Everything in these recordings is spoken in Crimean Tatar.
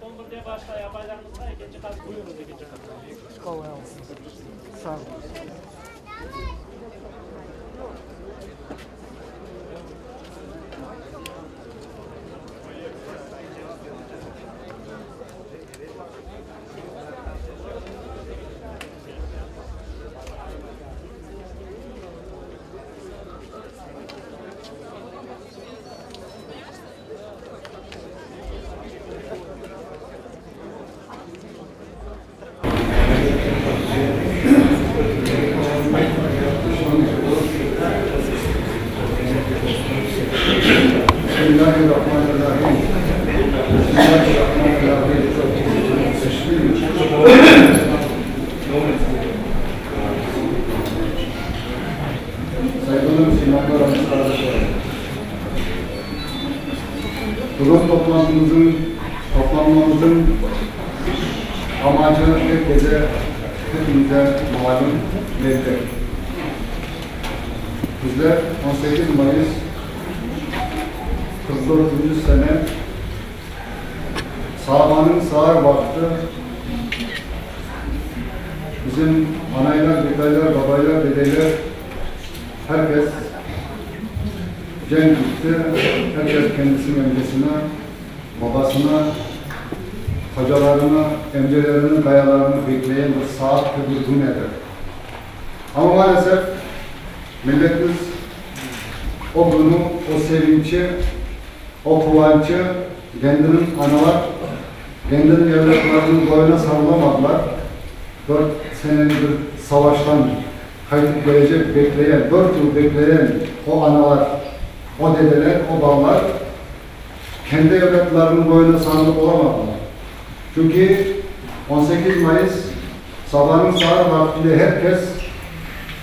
11'de başlay apaylarımızğa ekinci qat buyurıñız ekinci qatqa. Qolay olsun. Sağ oluñ. Bismillahirrahmanirrahim. Bismillahirrahmanirrahim. Saygılı Müslümanlar, aziz kardeşlerim. Bugün toplantımızın, toplanmamızın amacı herkese, hepimize malum belli. Bizler 18 Mayıs 44. sene Sabanın sağır vakti bizim anaylar, detaylar, babaylar, dedeler herkes cenk gitti. Herkes kendisinin emcesine, babasına, hocalarını, emcelerinin dayalarını bekleyen bir saat bir gün edi. Ama maalesef milletimiz o günü, o sevinci, o kuvancı kendinin analar, kendinin evlatlarının boyuna sarılamadılar. 4 senelik bir savaştan qaytıp gelecek bekleyen, 4 yıl bekleyen o analar, o dedeler, o babalar kendi evlatlarının boyuna sarılıp olamadılar. Çünkü 18 Mayıs sabahın sağır vaktiyle herkes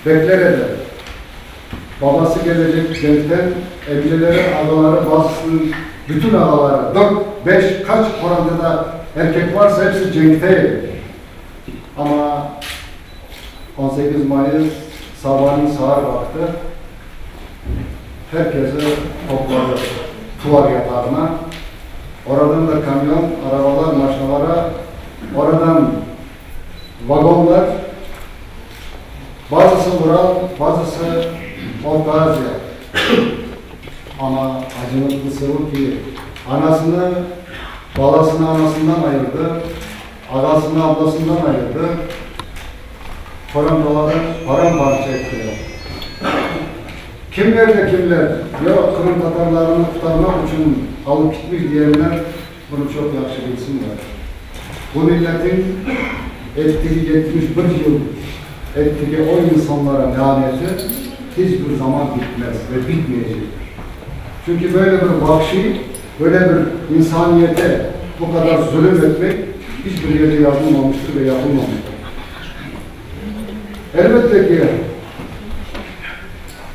bekler eder. Babası gelecek kentten, emceleri, ağaları, bazısının bütün ağaları, 4, 5, kaç oranında erkek varsa hepsi cenkteydi. Ama 18 Mayıs sabahın sağır vakti herkesi topladı tuvar yatağına. Oradan da kamyon, arabalar, maşinalara, oradan vagonlar, bazısı Ural, bazısı Orta Asya. Ama acınıklısı o ki anasını, balasını anasından ayırdı, ağasını ablasından ayırdı, Korantaları paramparça ettiler. Kimler de kimler, yok Kırım Tatarlarını kurtarmak için alıp gitmiş diyenler bunu çok yaxşı bilsinler. Bu milletin ettiği 71 yıl ettiği o insanlara laneti hiçbir zaman bitmez ve bitmeyecektir. Çünkü böyle bir vahşi, böyle bir insaniyete bu kadar zulüm etmek hiçbir yerde yapılmamıştır ve yapılmamıştır. Elbette ki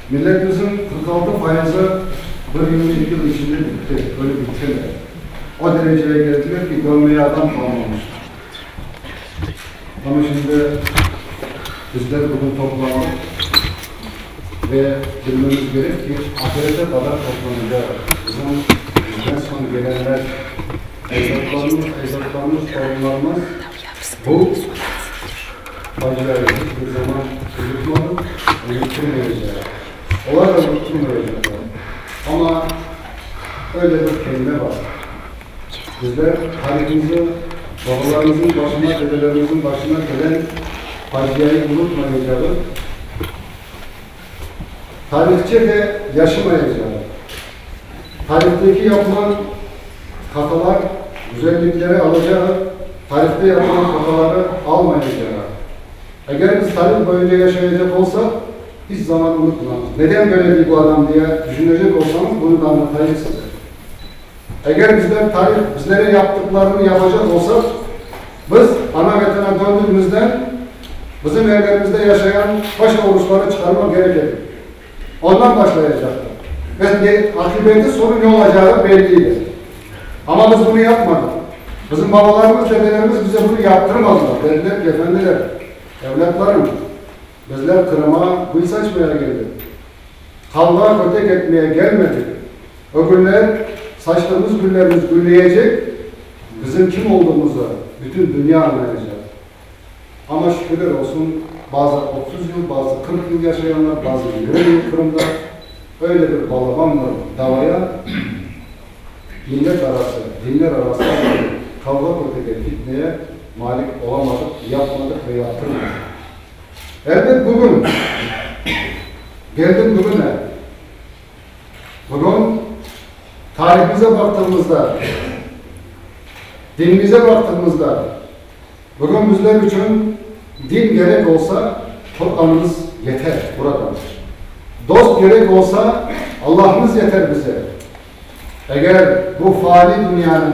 milletimizin 46 faizi bir 22 yıl içinde bitti. Öyle bittiler. O dereceye geldiler ki dönmeye adam kalmamıştır. Ama şimdi bizler bugün toplandık ve bilmemiz gerek ki ahirete kadar toplanacağız. Bizim bizden sonra gelenler, ecdatlarımız, ecdatlarımız, torunlarımız bu faciayı hiçbir zaman unutmadık, unutturmayacağız. Onlar da unutturmayacaklar. Ama öyle bir kelime var. Bizler tarihimizi, babalarımızın başına, dedelerimizin başına gelen faciayı unutmayacağız. Tarihçe de yaşamayacağız. Tarihteki yapılan hatalar, güzellikleri alacağız, tarihte yapılan hataları almayacağız. Eğer biz tarih boyunca yaşayacak olsak, hiç zaman unutmamız. Neden böyle bu adam diye düşünecek olsanız bunu da anlatayım size. Eğer bizler tarih, bizlere yaptıklarını yapacak olsak, biz ana vatana döndüğümüzde bizim evlerimizde yaşayan baş oruçları çıkarmak gerekir. Ondan başlayacaktı. Ve akıbeti sonu ne olacağı belliydi. Ama biz bunu yapmadık. Bizim babalarımız, dedelerimiz bize bunu yaptırmadılar. Dediler ki efendiler, evlatlarım, bizler Kırım'a gül saçmaya geldik. Kavga kötek etmeye gelmedik. O güller, saçtığımız güllerimiz gülleyecek. Bizim kim olduğımızı bütün dünya añlayacaq. Amma şükürler olsun, bazı 30 yıl, bazı 40 yıl yaşayanlar, bazı 20 yıl Qırımda öyle bir balaban bir davaya millet arası, dinler arası qavğa kötergen fitneye malik olamadıq, yapmadıq ve yaptırmadıq. Elbet bugün, geldik bugüne, bugün tarihimize baqtığımızda, dinimize baqtığımızda, bugün bizler içün din gerek olsa, Quranımız yeter buradan. Dost gerek olsa, Allahımız yeter bize. Eger bu fani dünyanıñ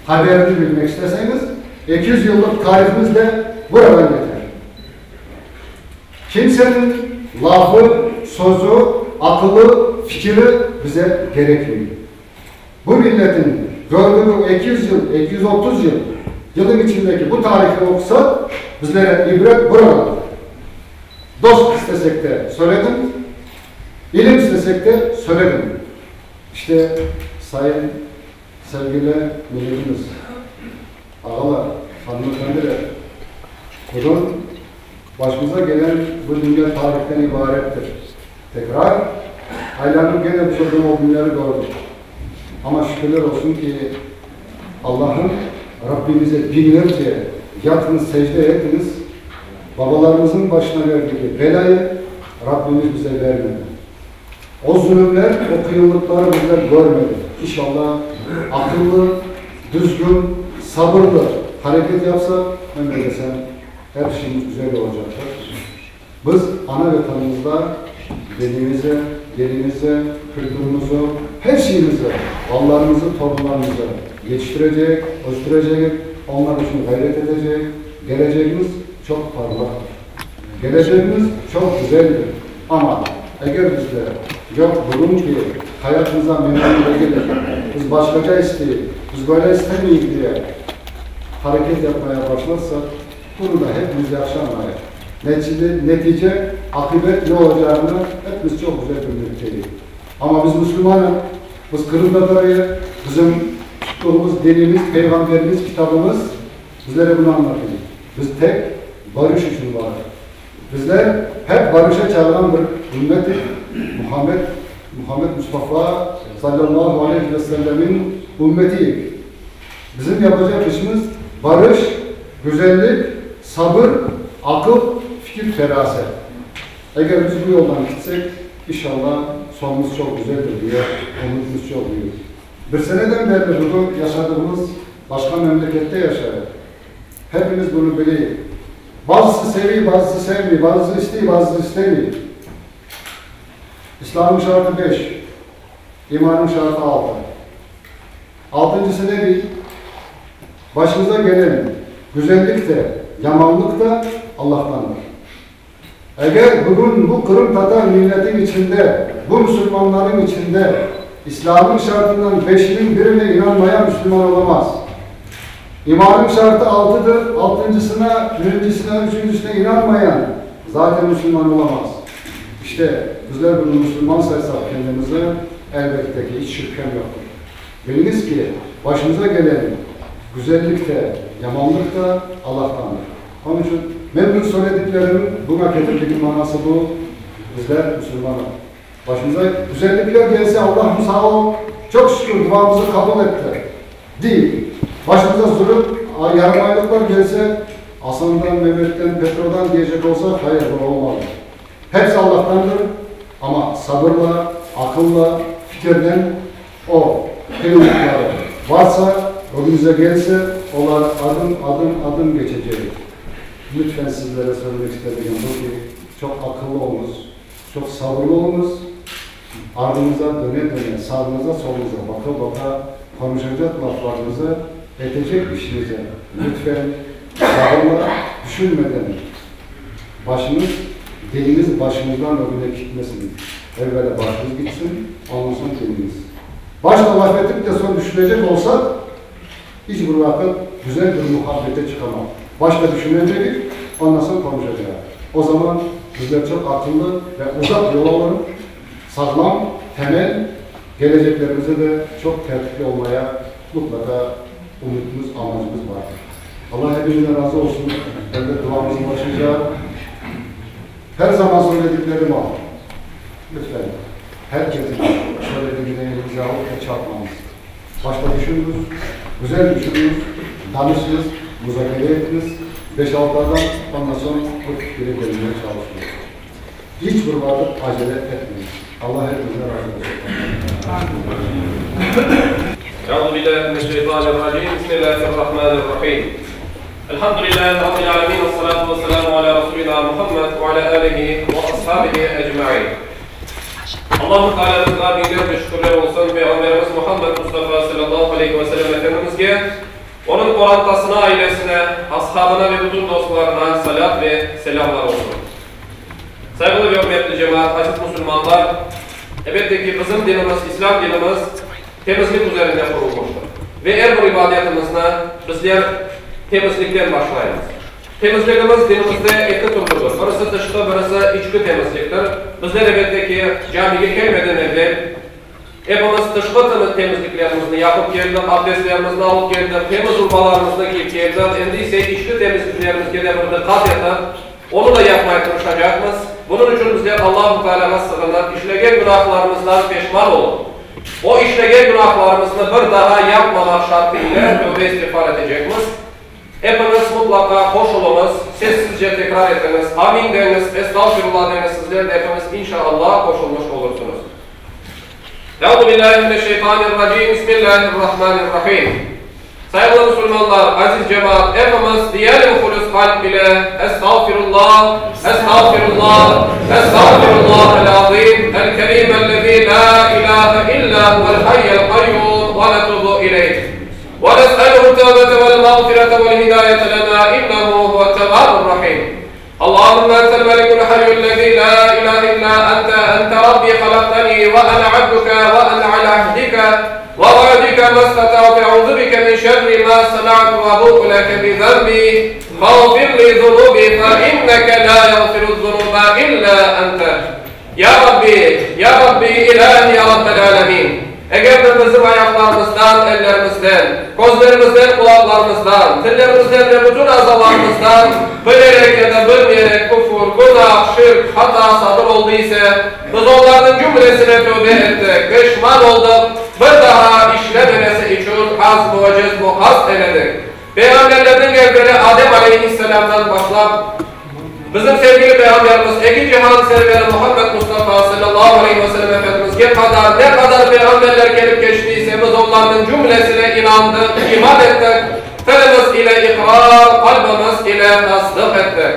haberini bilmek isteseñiz, 200 yıllıq tarihimiz de buradan yeter. Kimseniñ lafı, sözü, aqılı, fikiri bize gerekmey. Bu milletin gördügi 200 yıl, 230 yıl, yılın içindeki bu tarihi oqusaq, bizlere ibret buradandır. Dost istesek de söyledim, ilim istesek de söyledim. İşte, sayın, sevgili milletimiz, ağalar, hanımefendiler, bugün başımıza gelen bu dünya tarihten ibarettir. Tekrar aylanıp gene biz o günleri gördük. Ama şükürler olsun ki Allah'ın Rabbimize binlerce yatınız, secde etiniz, babalarımızın başına verdiği belayı Rabbimiz bize vermedi. O zulümler, o kıyıllıkları bizler görmedik. İnşallah akıllı, düzgün, sabırlı hareket yapsak, ben de desem her şeyimiz güzel olacaktır. Biz ana vatanımızda dinimizi, dilimizi, kültürümüzü, her şeyimizi, balalarımızı, torunlarımızı yetiştirecek, östürecek, onlar için gayret edecek. Geleceğimiz çok parlaktır. Geleceğimiz çok güzeldir. Ama eğer bizler yok bugünkü hayatımıza memnun değiliz, biz başkaca isteyiz, biz böyle istemeyiz diye hareket yapmaya başlarsak, bunu da hepimiz yahşı anlayız. Netice, netice, akıbet ne olacağını hepimiz çok güzel bilmekteyiz. Ama biz Müslümanız, biz Kırım Tatarıyız, bizim tuttuğumuz dinimiz, peygamberimiz, kitabımız bizlere bunu anlatıyor. Biz tek barış için varız. Bizler hep barışa çağıran bir ümmetiz. Muhammed, Muhammed Mustafa sallallahu aleyhi ve sellemin ümmetiyiz. Bizim yapacak işimiz barış, güzellik, sabır, akıl, fikir, feraset. Eğer biz bu yoldan gitsek inşallah sonumuz çok güzeldir diye umudumuz çok büyük. Bir seneden beri bunu yaşadığımız başka memlekette yaşarız. Hepimiz bunu biliyoruz. Bazısı seviyor, bazısı sevmiyor, bazısı istiyor, bazısı istemiyor. İslam'ın şartı 5, imanın şartı 6. Altıncısı ne değil? Başımıza gelen güzellik de, yamanlık da Allah'tandır. Eğer bugün bu Kırım Tatar milletin içinde, bu Müslümanların içinde İslam'ın şartından beşinin birine inanmayan Müslüman olamaz. İmanın şartı altıdır. Altıncısına, birincisine, üçüncüsüne inanmayan zaten Müslüman olamaz. İşte bizler bunu Müslüman saysak kendimizi elbette ki hiç şüphem yoktur. Biliniz ki başımıza gelen güzellik de, yamanlık da Allah'tandır. Onun için ben bu söylediklerimin buna getirdiğim manası bu. Bizler Müslümanız. Başımıza güzellikler gelse Allah'ım sağ ol, çok şükür duamızı kabul etti. Değil. Başımıza zulüm, yarmaylıklar gelse Hasan'dan, Mehmet'ten, Petro'dan diyecek olsa hayır bu olmaz. Hepsi Allah'tandır ama sabırla, akılla, fikirden o kıyılıkları varsa, önümüze gelse onlar adım adım adım geçecek. Lütfen sizlere söylemek istediğim bu ki çok akıllı olunuz, çok sabırlı olunuz. Ardınıza döne döne, sağınıza solunuza baka baka konuşacak laflarınızı edecek işinize lütfen sabırla düşünmeden başınız, diliniz başınızdan önüne gitmesin. Evvela başınız gitsin, ondan sonra diliniz. Başta laf edip de sonra düşünecek olsak hiç bu vakit güzel bir muhabbete çıkamam. Başta düşünecek, ondan sonra konuşacak. O zaman bizler çok akıllı ve uzak yol alırız. Sağlam, temel, geleceklerimize de çok tertipli olmaya mutlaka ümütimiz, amacımız bardır. Allah hepinizden razı olsun. Elbet duamız ulaşacaq. Her zaman söylediklerim var. Lütfen herkesin söylediğini elinize alıp da çarpmanız. Başta düşününüz, güzel düşününüz, danışınız, muzakere ettiniz. Beş-altı adam ondan sonra bu fikire gelmeye çalışınız. Hiç bir vakit acele etmeyin. Allah hepinizden razı olsun. Euzu billahi mineşşeytanirracim. Bismillahirrahmanirrahim. Elhamdülillahi Rabbil alemin. Vessalatu vesselamu ala Resulina Muhammed ve ala alihi ve ashabihi ecmain. Allahu Teala'mızğa biñlerce şükürler olsun, Peyğamberimiz Muhammed Mustafa sallallahu aleyhi ve sellem Efendimizge, onıñ qorantasına, ailesine, ashabına ve bütün dostlarına salât ve selâmlar olsun. Sayğılı ve ürmetli cemaat, aziz musulmanlar, elbette ki, bizim dinimiz, İslâm dinimiz temizlik üzerinde qurulmıştır. Ve er bir ibadetimizni bizler temizlikten başlaymız. Temizligimiz dinimizde eki türlüdir, birisi tışqı, birisi içki temizliktir. Bizler, elbette ki, camige kelmeden evel epimiz tışqı temizliklerimizni yapıp keldik, abdestlerimizni alıp keldik, temiz urbalarımıznı kiyip keldik, endi ise içki temizliklerimizge de bir diqqat etip, onı da yapmaya tırışacaqmız. Bunıñ içün bizler Allahu Tealâğa sığınıp, işlegen günahlarımızdan peşman olıp, o işlegen günahlarımıznı bir daha yapmamaq şartı ile tövbe-istiğfar etecekmiz. Epiñiz mutlaqa qoşulıñız, sessizce tekrar etiñiz, Amin deñiz, Estağfirullah deñiz, sizler de epiñiz inşa-Allah qoşulmış olursıñız. Euzu billahi mineşşeytanirracim, Bismillahirrahmanirrahim. Sayğılı musulmanlar, aziz cemaat, epimiz diyelim hulüs qalp ile, Estağfirullah, Estağfirullah, Estağfirullahel azim, el kerim ellezî lâ ilâhe illâ huvel hayyel kayyum ve netubu ileyh. Ve nes'eluhu tevbete vel mağfirete vel hidayete lenâ innehu huvet tevvâbur rahîm. Allahümme entel melikul hayyüllezî lâ ilâhe illâ ente, ente Rabbi halakteni ve ene abduke ve ene alâ ahdike ve va'dike mesteta'tu eûzu bike min şerri mâ sena'tu ebu'u leke bi zenbi fağfir li zunubi fe inneke lâ yağfiru'z-zunube illâ ente. Ya Rabbi, Ya Rabbi, İlahi Ya Rabbel Alemin! Eger de bizim ayaqlarımızdan, ellerimizden, közlerimizden, qulaqlarımızdan, tillerimizden ve bütün azalarımızdan bilerek ya da bilmeyerek küfür, günah, şirk, hata sadır oldı ise, biz onlarnıñ cümlesine tövbe ettik, peşman oldıq, bir daha işlememesi içün azm ve cezm u qasd eledik. Peyğamberlerniñ evveli Adem aleyhisselâmdan başlap, bizim sevgili Peyğamberimiz, eki cihan serveri Muhammed Mustafa salâllahu aleyhi ve sellem Efendimizge qadar ne qadar peyğamberler kelip keçti ise, biz onlarnıñ cümlesine inandıq, iman ettik, tilimiz ile iqrar, qalbimiz ile tasdıq ettik.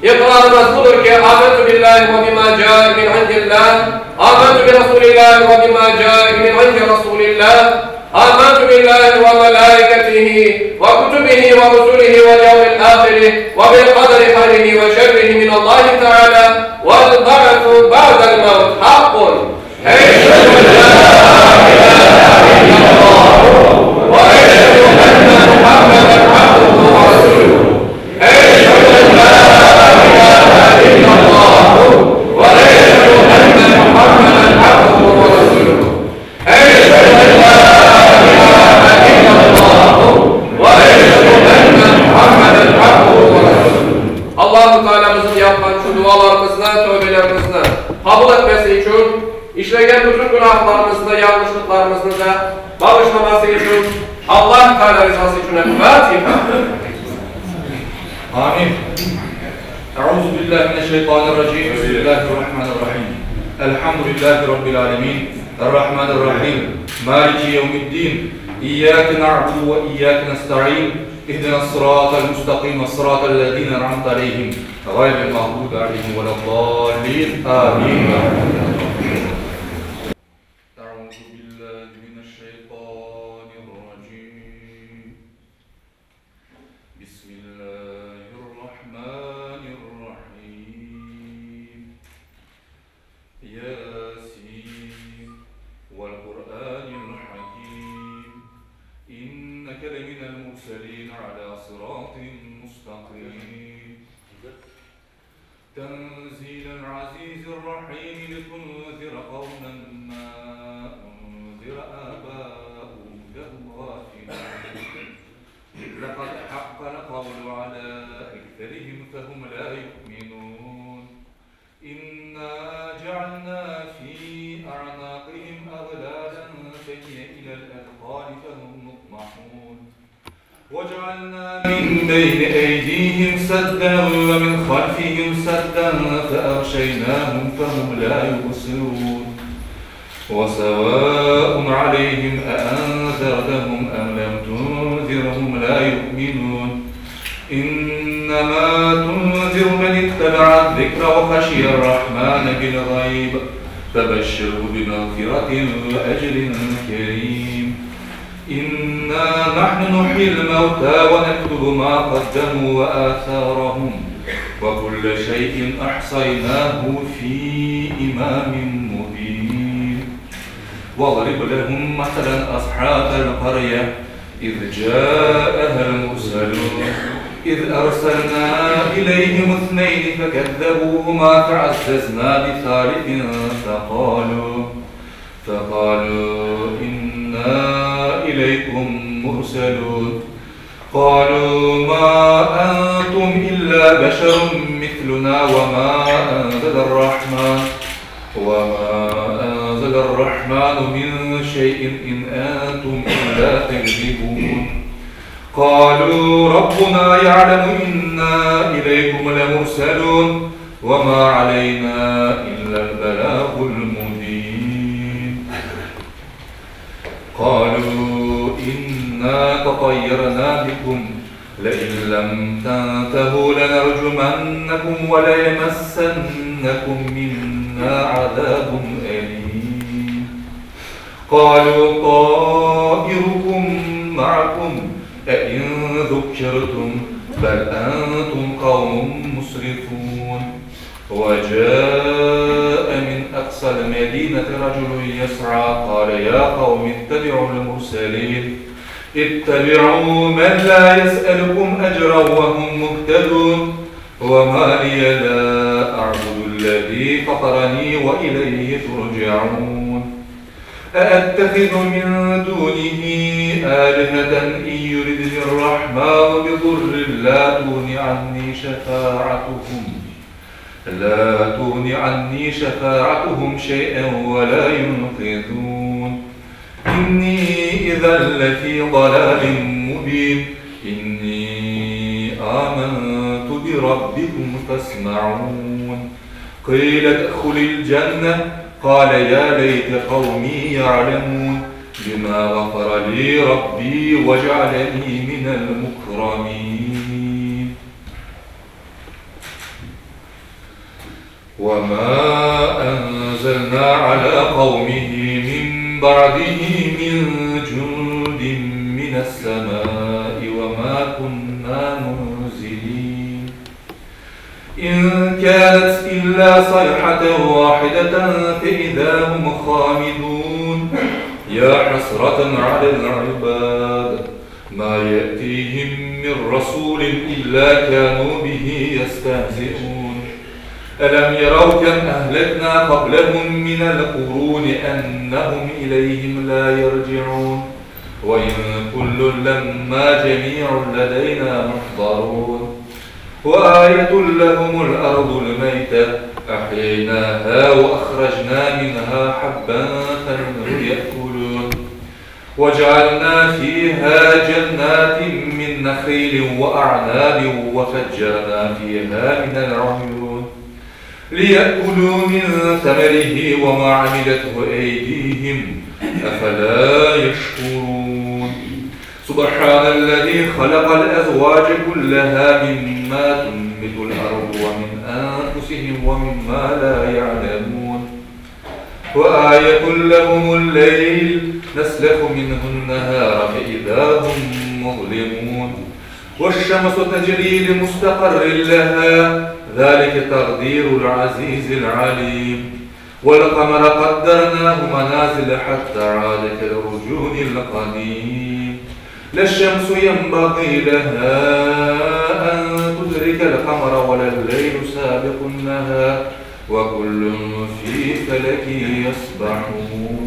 İqrarımız budır ki, Âmentü billâhi ve bimâ câe min indillâh, âmentü bi Rasûlillâhi ve bimâ câe min indi Rasûlillâh, âmentü billâhi ve melâiketihi ve kütübihi ve rusulihi vel yevmil âhiri ve bil qaderi hayrihi ve şerrihi minallâhi teâlâ vel ba'su ba'del mevt haqqun. Eşhedü en lâ ilâhe illallâh ve eşhedü enne Muhammeden abduhu ve rasûluhu. Eşhedü en lâ ilâhe illallâh ve eşhedü enne Muhammeden abduhu ve rasûluhu. Eşhedü en lâ ilâhe illallâh ve eşhedü enne Muhammeden abduhu ve rasûluhu. Allahu Teala bizim yapqan şu dualarımıznı, tövbelerimizni qabul etmesi içün, işlegen bütün günahlarımıznı, yañlışlıqlarımıznı da bağışlaması içün, Allah Teala rizası içün El-Fatiha. Amin. Euzu billahi mineşşeytanirracim. Bismillahirrahmanirrahim. Elhamdülillahi Rabbil alemin. Errahmanirrahim. Maliki yevmiddin. İyyâke na'budu ve iyyâke nesta'in. İhdinas-sıratal mustaqim, sıratal lezîne en'amte aleyhim, gayril mağdubi aleyhim veled-dâllin. Amin. Euzu billahi mineşşeytanirracim. Bismillahirrahmanirrahim. Yasin vel-Kur'anil hakim. İnneke leminel murselin ala sıratin mustakim. Tenzilel azizir rahim litunzira kavmen ma unzira abauhum fehum gafilun. فحق القول على أكثرهم فهم لا يؤمنون إنا جعلنا في أعناقهم أغلالا فهي إلى الأذقان فهم مقمحون وجعلنا من بين أيديهم سدا ومن خلفهم سدا فأغشيناهم فهم لا يبصرون وسواء عليهم أأنذرتهم أم لم تنذرهم لا يؤمنون إنما تنذر من اتبع الذكر وخشي الرحمن بالغيب فبشره بمغفرة وأجر كريم إنا نحن نحيي الموتى ونكتب ما قدموا وآثارهم وكل شيء أحصيناه في إمام مبين واضرب لهم مثلا أصحاب القرية إذ جاءها المرسلون إذ أرسلنا إليهم اثنين فكذبوهما فعززنا بثالث فقالوا فقالوا إنا إليكم مرسلون قالوا ما أنتم إلا بشر مثلنا وما أنزل الرحمن وما أنزل الرحمن من شيء إن أنتم إلا تكذبون قالوا ربنا يعلم إنا إليكم لمرسلون وما علينا إلا البلاغ المبين قالوا إنا تطيرنا بكم لئن لم تنتهوا لنرجمنكم وليمسنكم منا عذاب أليم قالوا طائركم معكم أئن ذكرتم بل أنتم قوم مسرفون وجاء من أقصى المدينة رجل يسعى قال يا قوم اتبعوا المرسلين اتبعوا من لا يسألكم أجرا وهم مهتدون وما لي لا أعبد الذي فطرني وإليه ترجعون أأتخذ من دونه آلهة إن يردني الرحمن بضر لا تغن عني شفاعتهم لا تغن عني شفاعتهم شيئا ولا ينقذون إني إذا لفي ضلال مبين إني آمنت بربكم فاسمعون قيل ادخل الجنة قال يا ليت قومي يعلمون بما غفر لي ربي وجعلني من المكرمين وما أنزلنا على قومه من بعده من جند من السماء وما كنا منزلين إن كانت إلا صيحة واحدة فإذا هم خامدون يا حسرة على العباد ما يأتيهم من رسول إلا كانوا به يستهزئون ألم يروا كم أهلكنا قبلهم من القرون أنهم إليهم لا يرجعون وإن كل لما جميع لدينا محضرون وآية لهم الأرض الميتة أحييناها وأخرجنا منها حبا فمنه يأكلون وجعلنا فيها جنات من نخيل وأعناب وفجرنا فيها من العيون ليأكلوا من ثمره وما عملته أيديهم أفلا يشكرون سبحان الذي خلق الأزواج كلها مما تنبت الأرض ومن أنفسهم ومما لا يعلمون وآية لهم الليل نسلخ منه النهار فإذا هم مظلمون والشمس تجري لمستقر لها ذلك تقدير العزيز العليم والقمر قدرناه منازل حتى عاد كالرجون القديم لا الشمس ينبغي لها أن تدرك القمر ولا الليل سابق النهار وكل في فلك يسبحون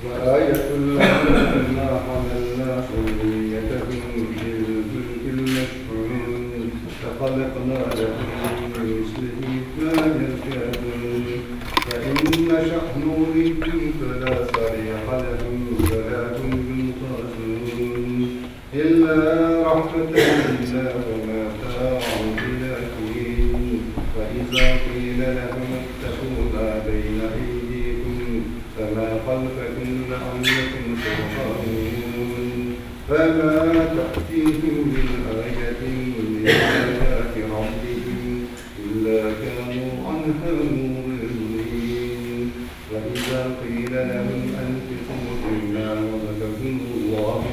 وآية لهم أنا حملنا ذريتهم في الفلك المشحون فخلقنا لهم من مثله ما يركبون فإن نشأ نغرقهم فلا صريخ لهم ولا هم ينقذون إلا رحمة منا ومتاع إلى حين فإذا قيل لهم اتقوا ما بين أيديكم فما خلفكم لعلكم ترحمون فما تأتيهم من آية من آيات ربهم إلا كانوا عنها معرضين وإذا قيل لهم أنفقوا مما رزقكم الله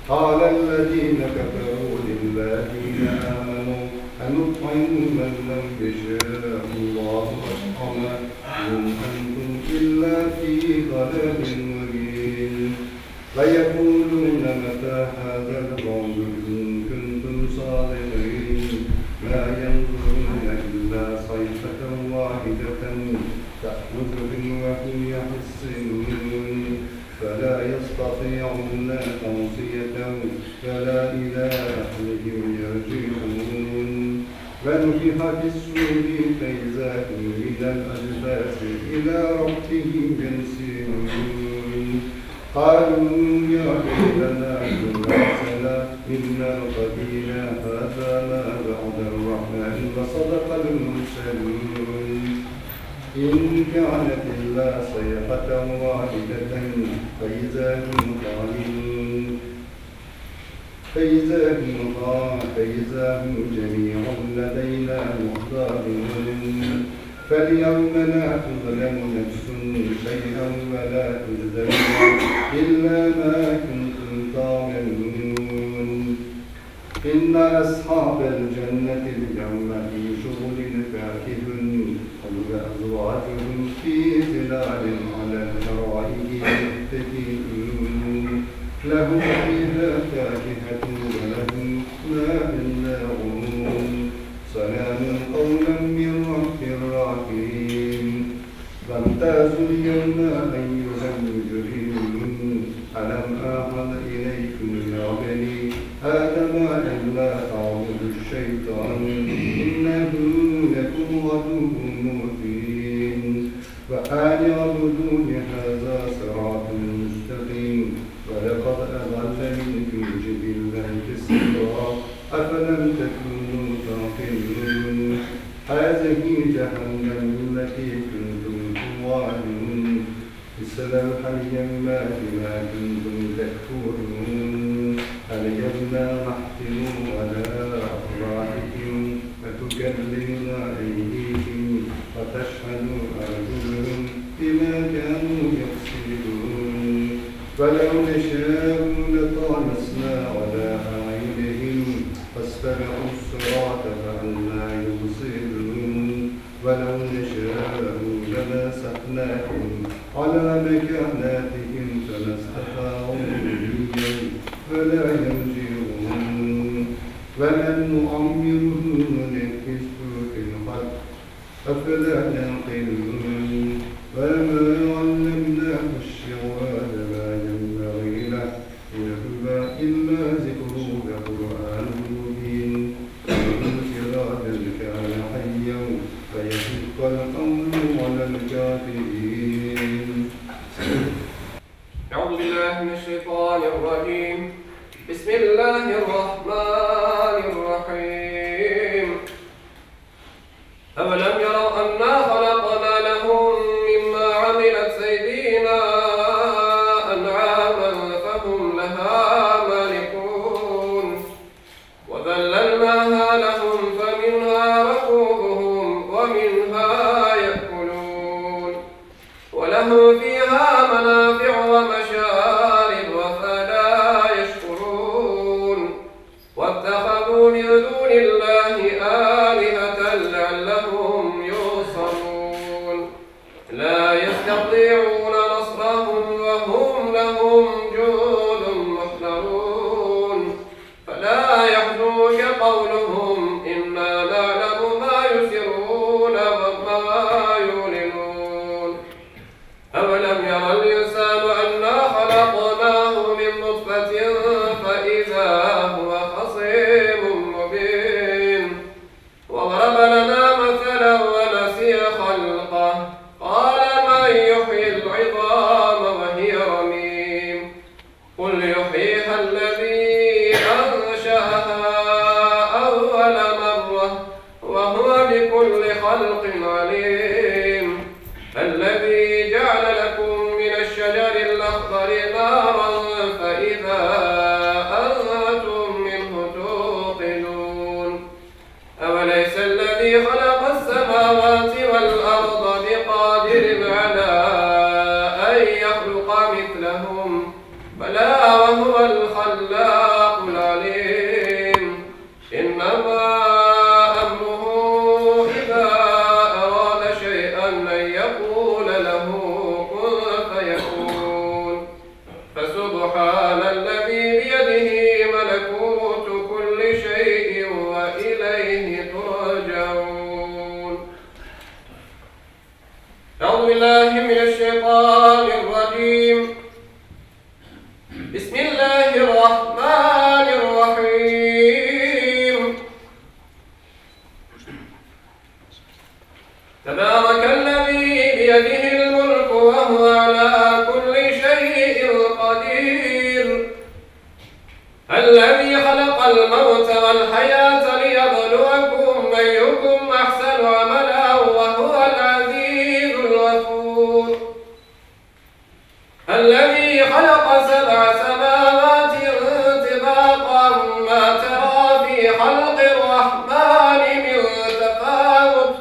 قال الذين كفروا للذين آمنوا أنطعم من لو يشاء الله أطعمه إن أنتم إلا في ضلال مبين ويقولون متى هذا الوعد إن كنتم صادقين ما ينظرون إلا صيحة واحدة تأخذهم وهم يخصمون فلا يستطيعون توصية ولا إلى أهلهم يرجعون ونفخ في الصور فإذا هم من الأجداث إلى ربهم ينسلون قالوا يا ويلنا من بعثنا منا القديم هذا ما وعد الرحمن وصدق المرسلون إن كانت إلا صيحة واحدة فإذا هم خالدون فإذا هم فإذا هم جميع لدينا محضرون فاليوم لا تظلم نفس شيئا ولا تجزون إلا ما كنتم تعملون إن أصحاب الجنة اليوم في شغل فاكهون هم وأزواجهم في ظلال على الأرائك يتكئون لهم فيها فاكهة ولهم ما يدعون سلام قولا من رب رحيم وامتازوا اليوم أيها المجرمون ألم أعهد إليكم يا بني آدم ألا تعبدوا الشيطان إنه لكم عدو مبين وأن اعبدوني هذا صراط مستقيم ولقد أضل منكم جبلا كثيرا أفلم تكونوا تعقلون هذه جهنم التي كنتم توعدون اصلوها اليوم بما كنتم تكفرون اليوم نختم على أفواههم وتكلمنا أيديهم وتشهد أرجلهم بما كانوا يكسبون ولو نشاء لطمسنا على أعينهم فاستبقوا الصراط فأنى يبصرون ولو نشاء لمسخناهم على مكانتهم فما استطاعوا مضيا ولا يرجعون ومن نعمره ننكسه في الخلق أفلا يعقلون وما علمناه الشعر وما ينبغي له إن هو إلا ذكر وقرآن مبين لينذر من كان حيا ويحق القول على الكافرين. أعوذ بالله من الشيطان الرجيم بسم الله الرحمن الرحيم أولم يروا أنا خلقنا لهم مما عملت أيدينا أنعاما فهم لها مالكون وذللناها لهم فمنها ركوبهم ومنها يأكلون ولهم فيها منافع ومشارب أفلا يشكرون واتخذوا من دون الله آلهة لعلهم ينصرون لا يستطيعون نصرهم وهم لهم جند محضرون فلا يحزنك قولهم إنا نعلم ما يسرون وما يعلنون أولم ير الإنسان أنا الشيطان الرجيم بسم الله الرحمن الرحيم تبارك الذي بيده الملك وهو على كل شيء قدير الذي خلق الموت والحياة ليبلوكم أيكم أحسن عملا وهو العزيز الغفور الذي خلق سبع سماوات طباقا ما ترى في خلق الرحمن من تفاوت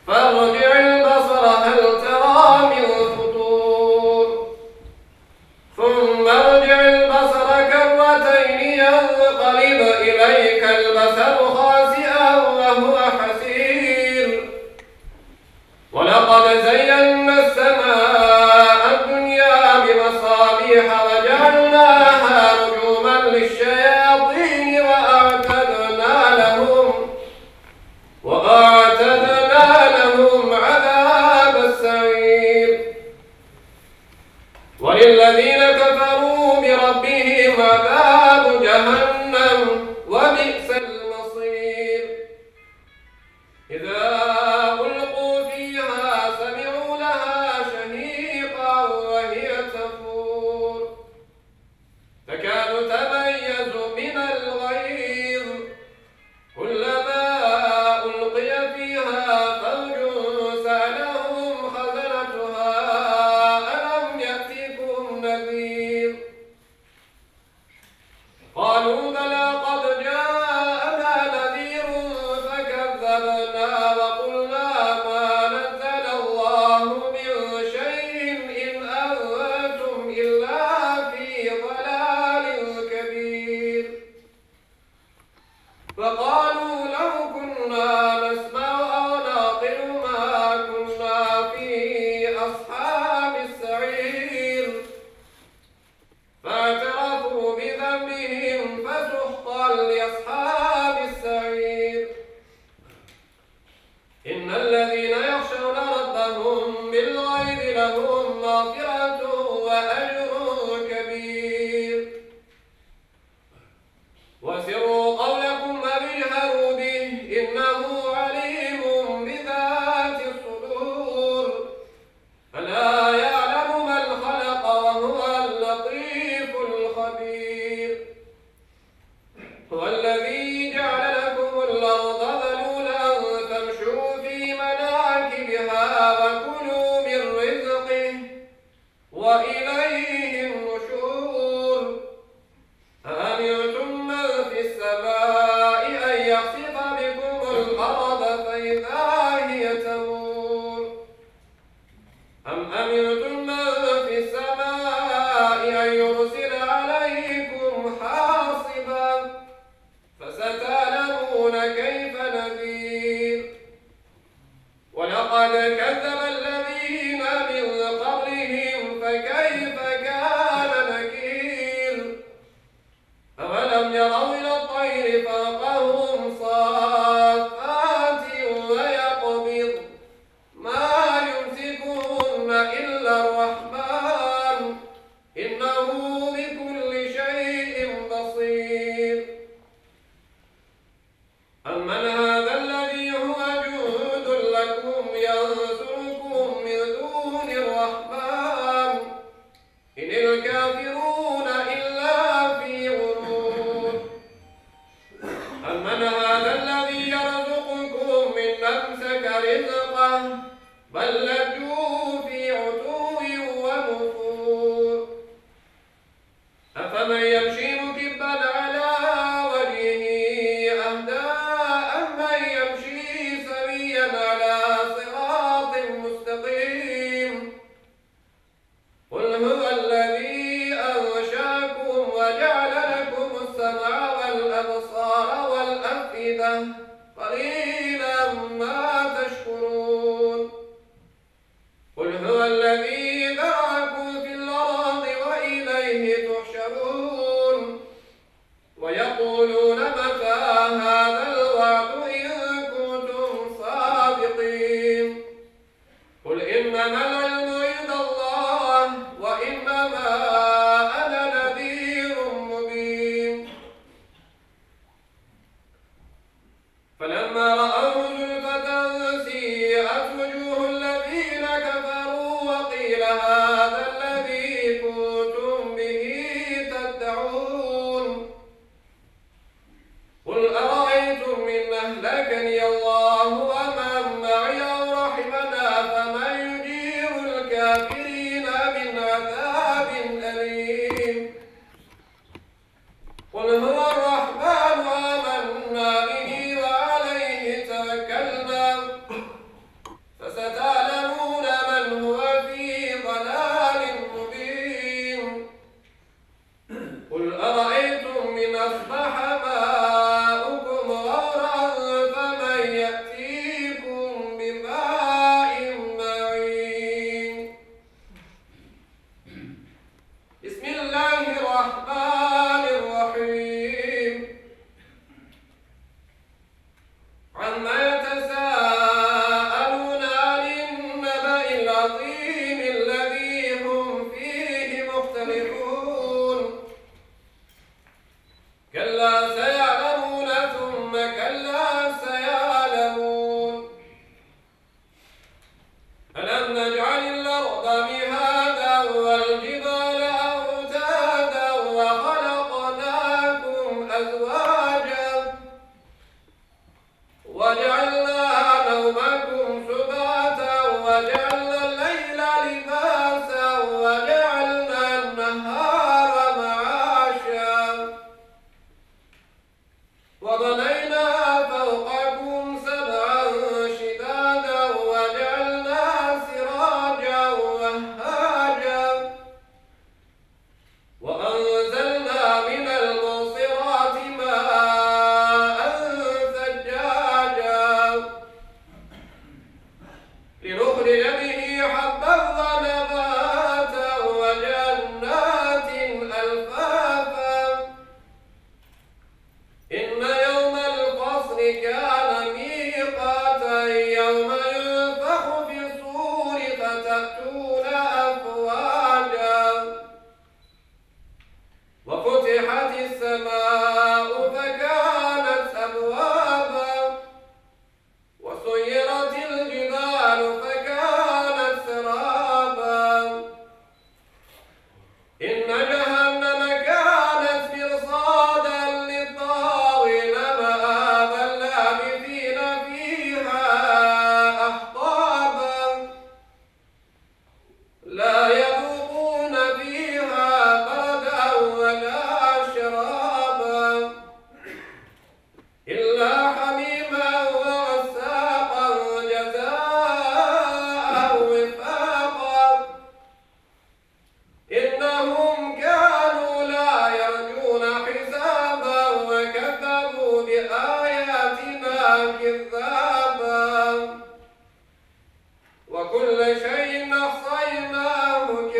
فارجع البصر هل ترى من فطور ثم ارجع البصر كرتين ينقلب إليك البصر خاسئا وهو حسير ولقد زينا السماء الدنيا بمصابيح وجعلناها رجوما للشياطين وأعتدنا لهم وأعتدنا لهم عذاب السعير وللذين كفروا بربهم عذاب جهنم وبئس المصير إذا ألقوا فيها سمعوا لها شهيقا وهي تفور تكاد تميز من الغيظ كلما ألقي فيها فوج سألهم خزنتها ألم يأتكم نذير قالوا بلى قد جاءنا نذير فكذبنا وقلنا ما نزل الله من شيء إن أنتم إلا في ضلال كبير فقالوا لو كنا نسمع أو نعقل ما كنا في أصحاب السعير فاعترفوا بذنبهم فسحقا لأصحاب السعير إن الذين يخشون ربهم بالغيب لهم مغفرة وأجر كبير وسروا قولكم أو اجهروا به إنه عليم بذات الصدور ألا يعلم من خلق وهو اللطيف الخبير هو الذي جعل لكم الأرض ذلولا فامشوا في مناكبها وكلوا من رزقه وإليه النشور أأمنتم من في السماء أن يخسف بكم الأرض فإذا هي تمور أم أمنتم من في السماء أن يرسل عليكم حاصبا فستعلمون كيف نذير ولقد كذب الذين من قبلهم فكيف كان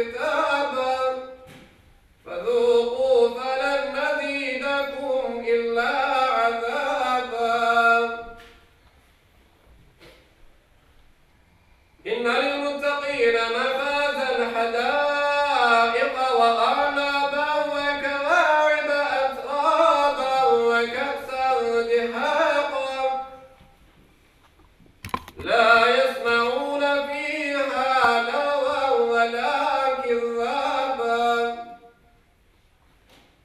كِتَابًا فَذُوقُوا فَلَنْ نَزِيدَكُمْ إِلَّا عَذَابًا إِنَّ لِلْمُتَّقِينَ مَفَازًا حَدَائِقَ وَأَعْنَابًا وَكَوَاعِبَ أَتْرَابًا وَكَأْسًا دِهَاقًا لَا يَسْمَعُونَ فِيهَا لَغْوًا وَلَا كِذَّابًا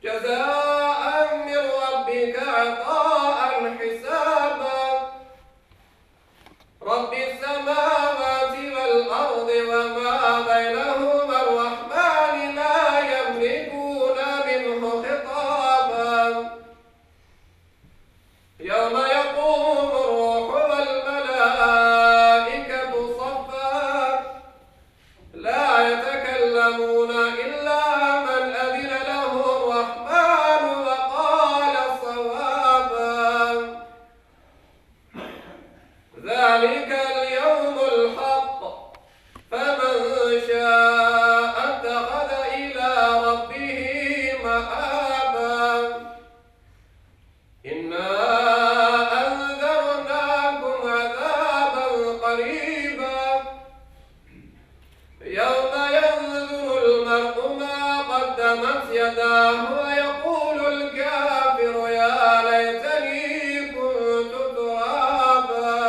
جَزَاءً مِّن رَّبِّكَ عَطَاءً حِسَابًا رَبِّ السَّمَاوَاتِ وَالْأَرْضِ وَمَا بَيْنَهُمَا الرَّحْمَٰنِ لَا يَمْلِكُونَ مِنْهُ خِطَابًا يَوْمَ يَقُومُ الرُّوحُ وَالْمَلَائِكَةُ صَفًّا لَا يَتَكَلَّمُونَ إِلَّا مَنْ أَذِنَ لَهُ الرَّحْمَٰنُ وَقَالَ صَوَابًا ذَٰلِكَ الْيَوْمُ الْحَقُّ فَمَن شَاءَ اتَّخَذَ إِلَىٰ رَبِّهِ مَآبًا إِنَّا أَنذَرْنَاكُمْ عَذَابًا قَرِيبًا يَوْمَ يَنظُرُ الْمَرْءُ مَا قَدَّمَتْ يَدَاهُ وَيَقُولُ الْكَافِرُ يَا لَيْتَنِي كُنتُ تُرَابًا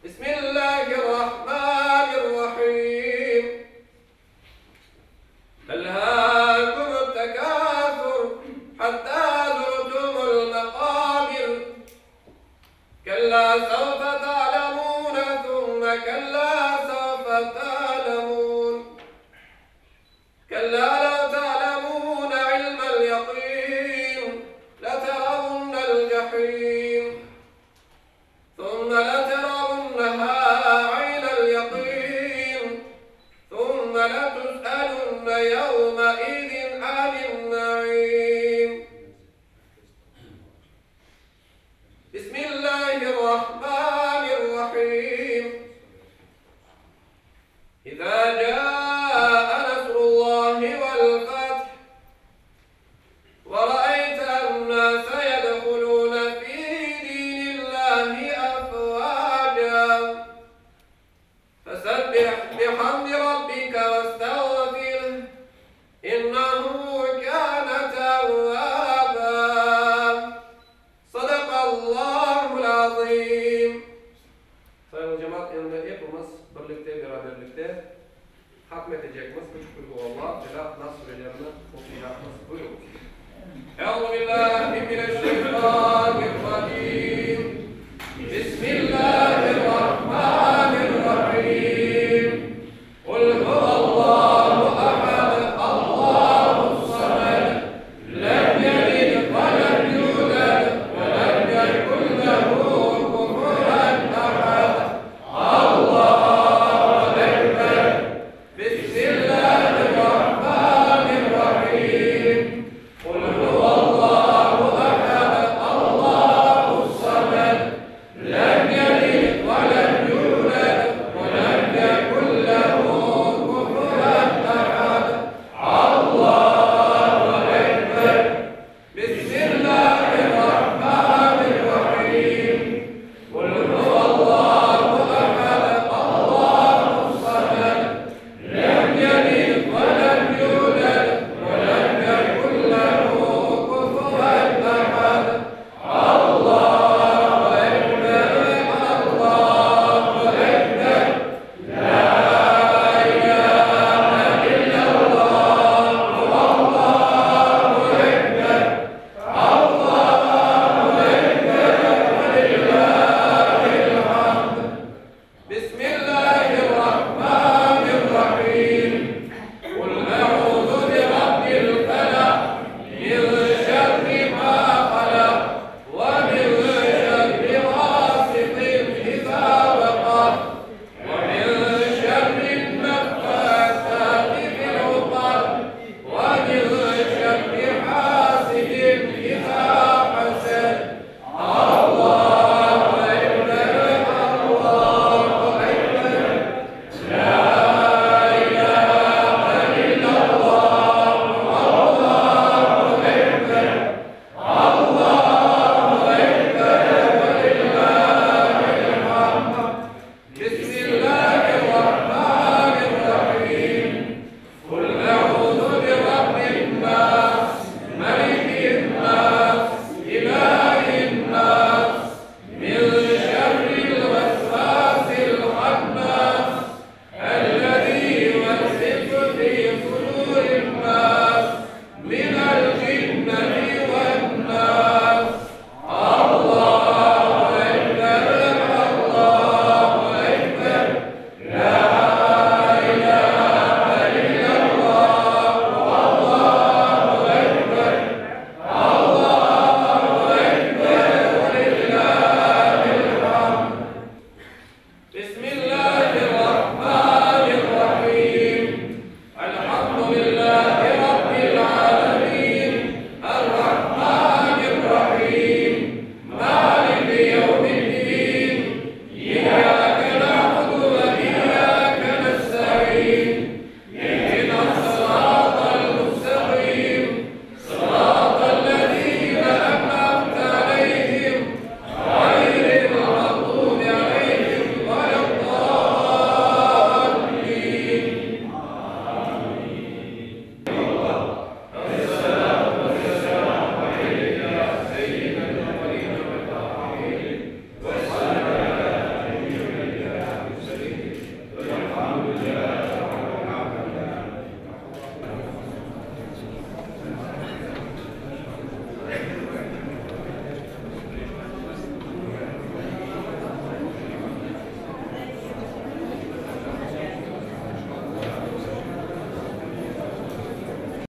بِسْمِ اللَّهِ الرَّحْمَٰنِ الرَّحِيمِ أَلْهَاكُمُ التَّكَاثُرُ حَتَّىٰ زُرْتُمُ الْمَقَابِرَ كَلَّا سَوْفَ تَعْلَمُونَ ثُمَّ كَلَّا سَوْفَ تَعْلَمُونَ كَلَّا لَوْ تَعْلَمُونَ عِلْمَ الْيَقِينِ لَتَرَوُنَّ الْجَحِيمَ ثُمَّ لَتَرَوُنَّهَا عَيْنَ الْيَقِينِ ثُمَّ لَتُسْأَلُنَّ يَوْمَئِذٍ عَنِ النَّعِيمِ بِسْمِ اللَّهِ الرَّحْمَٰنِ الرَّحِيمِ إِذَا جَاءَ نَصْرُ اللَّهِ وَالْفَتْحُ وَرَأَيْتَ النَّاسَ يَدْخُلُونَ فِي دِينِ اللَّهِ أَفْوَاجًا فَسَبِّحْ بِحَمْدِ رَبِّكَ وَاسْتَغْفِرْهُ إِنَّهُ كَانَ تَوَّابًا صَدَقَ اللَّهُ الْعَظِيمُ Sayğılı cemaat, endi epimiz birlikte, beraberlikte hatm etecekmiz üç Kulhuallah, Felaq, Nas surelerini oquycaqmız. Buyurıñız. Euzu billahi mineşşeytanirracim.